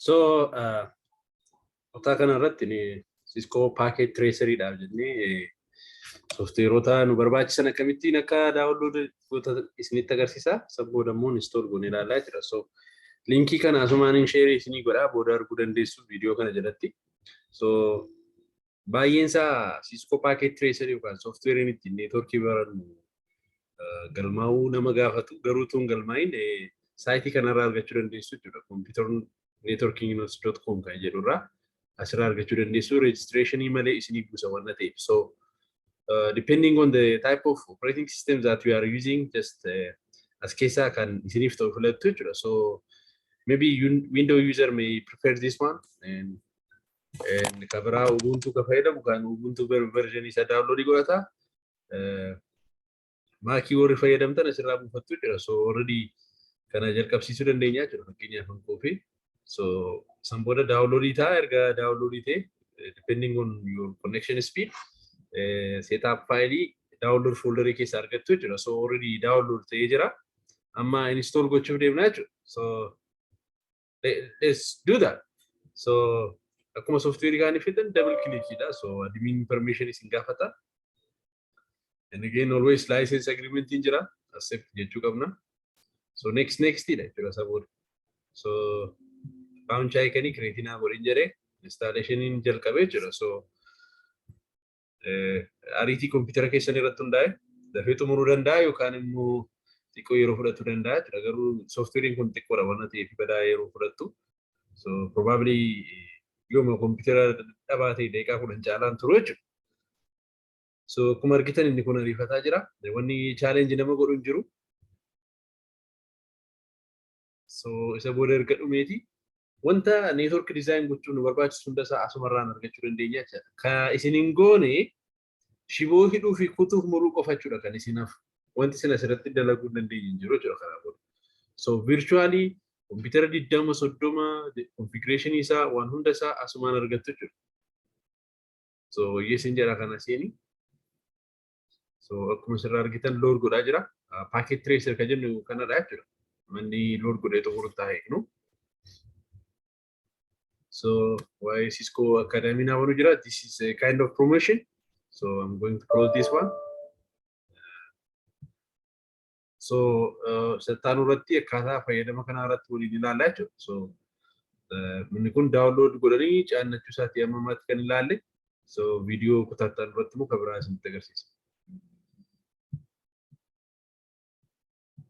So kutaa kana irratti Cisco Packet Traceridhaaf jennee softwareota nu barbaachisan akkamittiin akka download isinitti agarsiisa. San booda immoo install goonee ilaalaa jira. So linkii kana asumaan share isinii godhaa, booda arguu dandeessu viidiyoo kana jalatti. So baay'een isaa Cisco Packet Tracer yookaan softwarein ittiin networkii barannu galmaa'uu nama gaafatu, garuu tun galmaa'in siteii kanarraa argachuu dandeessu jechuudha. Computer networking.com kan jedhurraa asirraa argachuu dandeessu, registrationii malee isinii buusa waan ta'eef. So depending on the type of operating system that you are using, just as keessaa kan isiniif ta'u filattu jechuudha. So maybe Window user may prefer this one, and ka biraa Ubuntu ka fayyadamu kan Ubuntu version isa download godhata. Macii warri fayyadamtan asirraa buufattu jechuudha. So already kana jalqabsiisuu dandeenya jechuudha, fakkeenyaaf kan koofee. So san booda downloadii ta'a. Erga downloadii ta'e, depending on your connection speed, setup fileii download folderii keessa argattu jechuudha. So already download ta'ee jira. Amma install gochuuf deemna jechuudha. So let's do that. So akkuma software kaanii fitan double clickidha. So admin permission isin gaafata. And again, always license agreement hin jira. Accept jechuu qabna. So next, next dha jechuudha isa booda. So launch iconii create naa godhin jedhee installationiin jalqabee jechuudha. So ariitii kompiitara keessan irratti hundaa'e dafee xumuruu danda'a yookaan immoo xiqqoo yeroo fudhachuu danda'a jechuudha. Garuu softwareiin kun xiqqoodha waan ta'eef badaa yeroo fudhattu. So probably yooma kompiitara dhabaa ta'e daqiiqaa 10 caalaan turu jechuudha. So akkuma argitan inni kun ariifataa jira. Wanni challenge nama godhu hin jiru. So isa booda erga dhumeeti wanta network design gochuun nu barbaachisu hunda isaa asumarraan argachuu dandeenya jechuudha. Ka isin hin goone shiboo hidhuu fi kutuuf muruu qofa jechuudha kan isin hafu. Wanti isin asirratti dalaguu hin dandeenye hin jiru jechuudha karaa booda. So virtually kompiitara 20, 30, configuration isaa, waan hunda isaa asumaan argattu jechuudha. So yesin jedha kana seeni. So akkuma asirraa argitan load godhaa jira. Packet tracer kan jennu kanadha jechuudha. Manni load godhee xumurutti haa eegnu. So waa'ee Cisco Academy naa jira. This is a kind of promotion. So I'm going to close this one. So sattaanuu irratti akkaataa fayyadama kanaa irratti waliin ilaallaa jechuudha. So inni kun download godhanii caannachuu isaatii amma ammaatti kan ilaalle. So viidiyoo kutaattaan irratti immoo kan biraa isinitti agarsiisa.